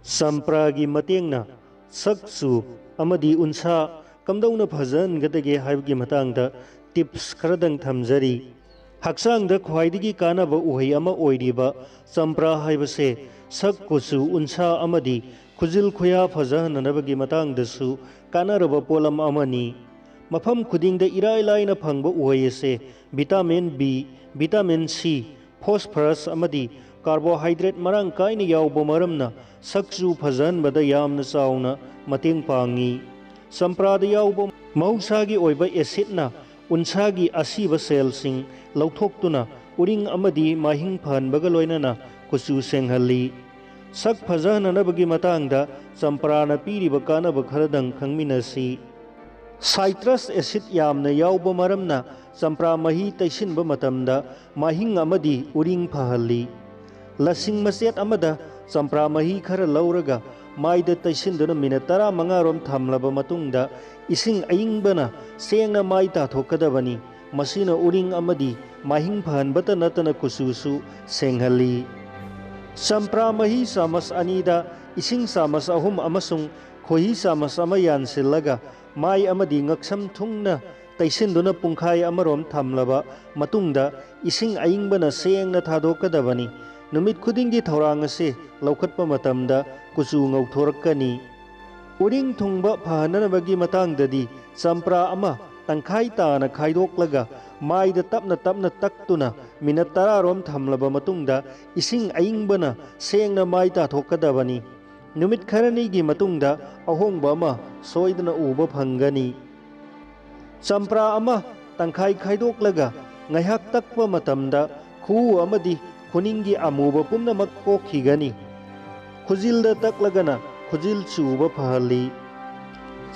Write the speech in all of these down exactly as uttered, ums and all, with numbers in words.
ꯆꯝꯄ꯭ꯔꯥꯒꯤ ꯃꯇꯦꯡꯅ ꯁꯛ ꯆꯨ ꯑꯃꯗꯤ ꯎꯟꯁꯥ ꯀꯝꯗꯧꯅ ꯐꯖꯍꯟꯒꯗꯒꯦ ꯍꯥꯏꯕꯒꯤ ꯃꯇꯥꯡꯗ tips ꯈꯔꯗꯪ ꯊꯝꯖꯔꯤ꯫ ꯍꯛꯆꯥꯡꯗ ꯈ꯭ꯋꯥꯏꯗꯒꯤ ꯀꯥꯟꯅꯕ ꯎꯍꯩ ꯑꯃ ꯑꯣꯏꯔꯤꯕ ꯆꯝꯄ꯭ꯔꯥ ꯍꯥꯏꯕꯁꯦ ꯁꯛ ꯀꯨꯆꯨ ꯎꯟꯁꯥ ꯑꯃꯗꯤ ꯈꯨꯖꯤꯜ ꯈꯨꯌꯥ ꯐꯖꯍꯟꯅꯅꯕꯒꯤ ꯃꯇꯥꯡꯗꯁꯨ ꯀꯥꯟꯅꯔꯕ ꯄꯣꯠꯂꯝ ꯑꯃꯅꯤ꯫ ꯃꯐꯝ ꯈꯨꯗꯤꯡꯗ ꯏꯔꯥꯏ ꯂꯥꯏꯅ ꯐꯪꯕ ꯎꯍꯩ ꯑꯁꯦ vitamin B, vitamin C, phosphorus ꯑꯃꯗꯤ carbohydrate ꯃꯔꯥꯡ ꯀꯥꯏꯅ ꯌꯥꯎꯕ ꯃꯔꯝꯅ ꯁꯛꯆꯨ ꯐꯖꯍꯟꯕꯗ ꯌꯥꯝꯅ ꯆꯥꯎꯅ ꯃꯇꯦꯡ ꯄꯥꯡꯉꯤ꯫ ꯆꯝꯄ꯭ꯔꯥꯗ ꯌꯥꯎꯕ ꯃꯍꯧꯁꯥꯒꯤ ꯑꯣꯏꯕ acidꯅ ꯎꯟꯁꯥꯒꯤ ꯑꯁꯤꯕ cellꯁꯤꯡ ꯂꯧꯊꯣꯛꯇꯨꯅ ꯎꯔꯤꯡ ꯑꯃꯗꯤ ꯃꯥꯏꯍꯤꯡ ꯐꯍꯟꯕꯒ ꯂꯣꯏꯅꯅ ꯀꯨꯆꯨ ꯁꯦꯡꯍꯜꯂꯤ꯫ ꯁꯛ ꯐꯖꯍꯟꯅꯅꯕꯒꯤ ꯃꯇꯥꯡꯗ ꯆꯝꯄ꯭ꯔꯥꯅ ꯄꯤꯔꯤꯕ ꯀꯥꯟꯅꯕ ꯈꯔꯗꯪ ꯈꯪꯃꯤꯟꯅꯁꯤ꯫ Citrus acid ꯌꯥꯝꯅ ꯌꯥꯎꯕ ꯃꯔꯝꯅ ꯆꯝꯄ꯭ꯔꯥ ꯃꯍꯤ ꯇꯩꯁꯤꯟꯕ ꯃꯇꯝꯗ ꯃꯥꯏꯍꯤꯡ ꯑꯃꯗꯤ ꯎꯔꯤꯡ ꯐꯍꯜꯂꯤ꯫ ꯂꯁꯤꯡ ꯃꯆꯦꯠ ꯑꯃꯗ ꯆꯝꯄ꯭ꯔꯥ ꯃꯍꯤ ꯈꯔ ꯂꯧꯔꯒ ꯃꯥꯏꯗ ꯇꯩꯁꯤꯟꯗꯨꯅ minute ꯇꯔꯥꯃꯉꯥ ꯔꯣꯝ ꯊꯝꯂꯕ ꯃꯇꯨꯡꯗ ꯏꯁꯤꯡ ꯑꯏꯪꯕꯅ ꯁꯦꯡꯅ ꯃꯥꯏ ꯇꯥꯊꯣꯛꯀꯗꯕꯅꯤ꯫ ꯃꯁꯤꯅ ꯎꯔꯤꯡ ꯑꯃꯗꯤ ꯃꯥꯏꯍꯤꯡ ꯐꯍꯟꯕꯇ ꯅꯠꯇꯅ ꯀꯨꯆꯨꯁꯨ ꯁꯦꯡꯍꯜꯂꯤ꯫ ꯆꯝꯄ꯭ꯔꯥ ꯃꯍꯤ ꯆꯥꯃꯁ ꯑꯅꯤꯗ ꯏꯁꯤꯡ ꯆꯥꯃꯁ ꯑꯍꯨꯝ ꯑꯃꯁꯨꯡ ꯈꯣꯏꯍꯤ ꯆꯥꯃꯁ ꯑꯃ ꯌꯥꯟꯁꯤꯜꯂꯒ ꯃꯥꯏ ꯑꯃꯗꯤ ꯉꯛꯁꯝ ꯊꯨꯡꯅ ꯇꯩꯁꯤꯟꯗꯨꯅ ꯄꯨꯡꯈꯥꯏ ꯑꯃꯔꯣꯝ ꯊꯝꯂꯕ ꯃꯇꯨꯡꯗ ꯏꯁꯤꯡ ꯑꯏꯪꯕꯅ ꯁꯦꯡꯅ ꯊꯥꯗꯣꯛꯀꯗꯕꯅꯤ꯫ ꯅꯨꯃꯤꯠ ꯈꯨꯗꯤꯡꯒꯤ ꯊꯧꯔꯥꯡ ꯑꯁꯤ ꯂꯧꯈꯠꯄ ꯃꯇꯝꯗ ꯀꯨꯆꯨ ꯉꯧꯊꯣꯔꯛꯀꯅꯤ꯫ ꯎꯔꯤꯡ ꯊꯨꯡꯕ ꯐꯍꯟꯅꯅꯕꯒꯤ ꯃꯇꯥꯡꯗꯗꯤ ꯆꯝꯄ꯭ꯔꯥ ꯑꯃ ꯇꯪꯈꯥꯏ ꯇꯥꯅ ꯈꯥꯏꯗꯣꯛꯂꯒ ꯃꯥꯏꯗ ꯇꯞꯅ ꯇꯞꯅ ꯇꯛꯇꯨꯅ minute ꯇꯔꯥ ꯔꯣꯝ ꯊꯝꯂꯕ ꯃꯇꯨꯡꯗ ꯏꯁꯤꯡ ꯑꯏꯪꯕꯅ ꯁꯦꯡꯅ ꯃꯥꯏ ꯇꯥꯊꯣꯛꯀꯗꯕꯅꯤ꯫ ꯅꯨꯃꯤꯠ ꯈꯔꯅꯤꯒꯤ ꯃꯇꯨꯡꯗ ꯑꯍꯣꯡꯕ ꯑꯃ ꯁꯣꯏꯗꯅ ꯎꯕ ꯐꯪꯒꯅꯤ꯫ ꯆꯝꯄ꯭ꯔꯥ ꯑꯃ ꯇꯪꯈꯥꯏ ꯈꯥꯏꯗꯣꯛꯂꯒ ꯉꯥꯏꯍꯥꯛ ꯇꯛꯄ ꯃꯇꯝꯗ ꯈꯨꯎ ꯑꯃꯗꯤ ꯈꯨꯅꯤꯡꯒꯤ ꯑꯃꯨꯕ ꯄꯨꯝꯅꯃꯛ ꯀꯣꯛꯈꯤꯒꯅꯤ꯫ ꯈꯨꯖꯤꯜꯗ ꯇꯛꯂꯒꯅ ꯈꯨꯖꯤꯜ ꯆꯨꯕ ꯐꯍꯜꯂꯤ꯫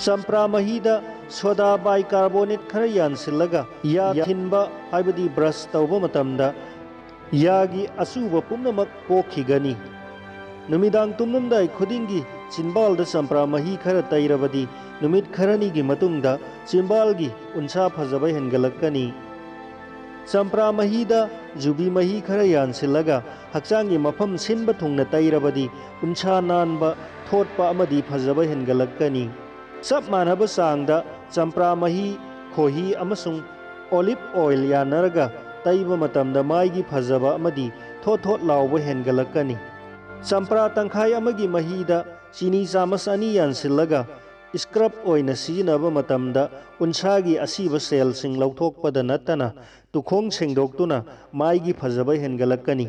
ꯆꯝꯄ꯭ꯔꯥ ꯃꯍꯤꯗ soda bicarbonate ꯈꯔ ꯌꯥꯟꯁꯤꯜꯂꯒ ꯌꯥ ꯊꯤꯟꯕ ꯍꯥꯏꯕꯗꯤ brush ꯇꯧꯕ ꯃꯇꯝꯗ ꯌꯥꯒꯤ ꯑꯆꯨꯕ ꯄꯨꯝꯅꯃꯛ ꯀꯣꯛꯈꯤꯒꯅꯤ꯫ ꯅꯨꯃꯤꯗꯥꯡ ꯇꯨꯝꯂꯝꯗꯥꯏ ꯈꯨꯗꯤꯡꯒꯤ ꯆꯤꯟꯕꯥꯜꯗ ꯆꯝꯄ꯭ꯔꯥ ꯃꯍꯤ ꯈꯔ ꯇꯩꯔꯕꯗꯤ ꯅꯨꯃꯤꯠ ꯈꯔꯅꯤꯒꯤ ꯃꯇꯨꯡꯗ ꯆꯤꯟꯕꯥꯜꯒꯤ ꯎꯟꯁꯥ ꯐꯖꯕ ꯍꯦꯟꯒꯠꯂꯛꯀꯅꯤ꯫ ꯆꯝꯄ꯭ꯔꯥ ꯃꯍꯤꯗ ꯖꯨꯕꯤ ꯃꯍꯤ ꯈꯔ ꯌꯥꯟꯁꯤꯜꯂꯒ ꯍꯛꯆꯥꯡꯒꯤ ꯃꯐꯝ ꯁꯤꯟꯕ ꯊꯨꯡꯅ ꯇꯩꯔꯕꯗꯤ ꯎꯟꯁꯥ ꯅꯥꯟꯕ, ꯊꯣꯠꯄ ꯑꯃꯗꯤ ꯐꯖꯕ ꯍꯦꯟꯒꯠꯂꯛꯀꯅꯤ꯫ ꯆꯞ ꯃꯥꯟꯅꯕ ꯆꯥꯡꯗ ꯆꯝꯄ꯭ꯔꯥ ꯃꯍꯤ, ꯈꯣꯍꯤ ꯑꯃꯁꯨꯡ olive oil ꯌꯥꯟꯅꯔꯒ ꯇꯩꯕ ꯃꯇꯝꯗ ꯃꯥꯏꯒꯤ ꯐꯖꯕ ꯑꯃꯗꯤ ꯊꯣꯠ ꯊꯣꯠ ꯂꯥꯎꯕ ꯍꯦꯟꯒꯠꯂꯛꯀꯅꯤ꯫ ꯆꯝꯄ꯭ꯔꯥ ꯇꯪꯈꯥꯏ ꯑꯃꯒꯤ ꯃꯍꯤꯗ ꯆꯤꯅꯤ ꯆꯥꯃꯁ ꯑꯅꯤ ꯌꯥꯟꯁꯤꯜꯂꯒ scrub ꯑꯣꯏꯅ ꯁꯤꯖꯤꯟꯅꯕ ꯃꯇꯝꯗ ꯎꯟꯁꯥꯒꯤ ꯑꯁꯤꯕ cellꯁꯤꯡ ꯂꯧꯊꯣꯛꯄꯗ ꯅꯠꯇꯅ ꯇꯨꯈꯣꯡ ꯁꯦꯡꯗꯣꯛꯇꯨꯅ ꯃꯥꯏꯒꯤ ꯐꯖꯕ ꯍꯦꯟꯒꯠꯂꯛꯀꯅꯤ꯫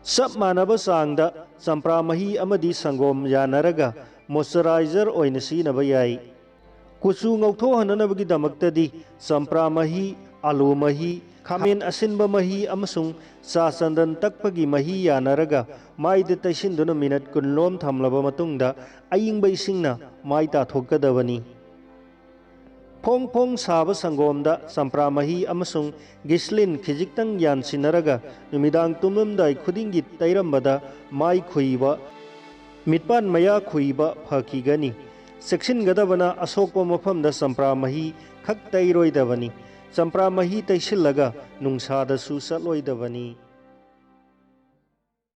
ꯆꯞ ꯃꯥꯟꯅꯕ ꯆꯥꯡꯗ ꯆꯝꯄ꯭ꯔꯥ ꯃꯍꯤ ꯑꯃꯗꯤ ꯁꯪꯒꯣꯝ ꯌꯥꯟꯅꯔꯒ moisturizer ꯑꯣꯏꯅ ꯁꯤꯖꯤꯟꯅꯕ ꯌꯥꯏ꯫ ꯀꯨꯆꯨ ꯉꯧꯊꯣꯛꯍꯟꯅꯅꯕꯒꯤꯗꯃꯛꯇꯗꯤ ꯆꯝꯄ꯭ꯔꯥ ꯃꯍꯤ, ꯑꯥꯂꯨ ꯃꯍꯤ, ꯈꯥꯃꯦꯟ ꯑꯁꯤꯟꯕ ꯃꯍꯤ ꯑꯃꯁꯨꯡ ꯆꯥ ꯆꯟꯗꯟ ꯇꯛꯄꯒꯤ ꯃꯍꯤ ꯌꯥꯟꯅꯔꯒ ꯃꯥꯏꯗ ꯇꯩꯁꯤꯟꯗꯨꯅ ꯃꯤꯅꯠ ꯀꯨꯟ ꯂꯣꯝ ꯊꯝꯂꯕ ꯃꯇꯨꯡꯗ ꯑꯏꯪꯕ ꯏꯁꯤꯡꯅ ꯃꯥꯏ ꯇꯥꯊꯣꯛꯀꯗꯕꯅꯤ꯫ ꯐꯣꯡ ꯐꯣꯡ ꯁꯥꯕ ꯁꯪꯒꯣꯝꯗ ꯆꯝꯄ꯭ꯔꯥ ꯃꯍꯤ ꯑꯃꯁꯨꯡ glycerin ꯈꯤꯖꯤꯛꯇꯪ ꯌꯥꯟꯁꯤꯟꯅꯔꯒ ꯅꯨꯃꯤꯗꯥꯡ ꯇꯨꯝꯂꯝꯗꯥꯏ ꯈꯨꯗꯤꯡꯒꯤ ꯇꯩꯔꯝꯕꯗ ꯃꯥꯏ ꯈꯨꯏꯕ, ꯃꯤꯠꯄꯥꯟ ꯃꯌꯥ ꯈꯨꯏꯕ ꯐꯈꯤꯒꯅꯤ꯫ ꯆꯦꯛꯁꯤꯟꯒꯗꯕꯅ, ꯑꯁꯣꯛꯄ ꯃꯐꯝꯗ ꯆꯝꯄ꯭ꯔꯥ ꯃꯍꯤ ꯈꯛ ꯇꯩꯔꯣꯏꯗꯕꯅꯤ꯫ ꯆꯝꯄ꯭ꯔꯥ ꯃꯍꯤ ꯇꯩꯁꯤꯜꯂꯒ ꯅꯨꯡꯁꯥꯗꯁꯨ ꯆꯠꯂꯣꯏꯗꯕꯅꯤ꯫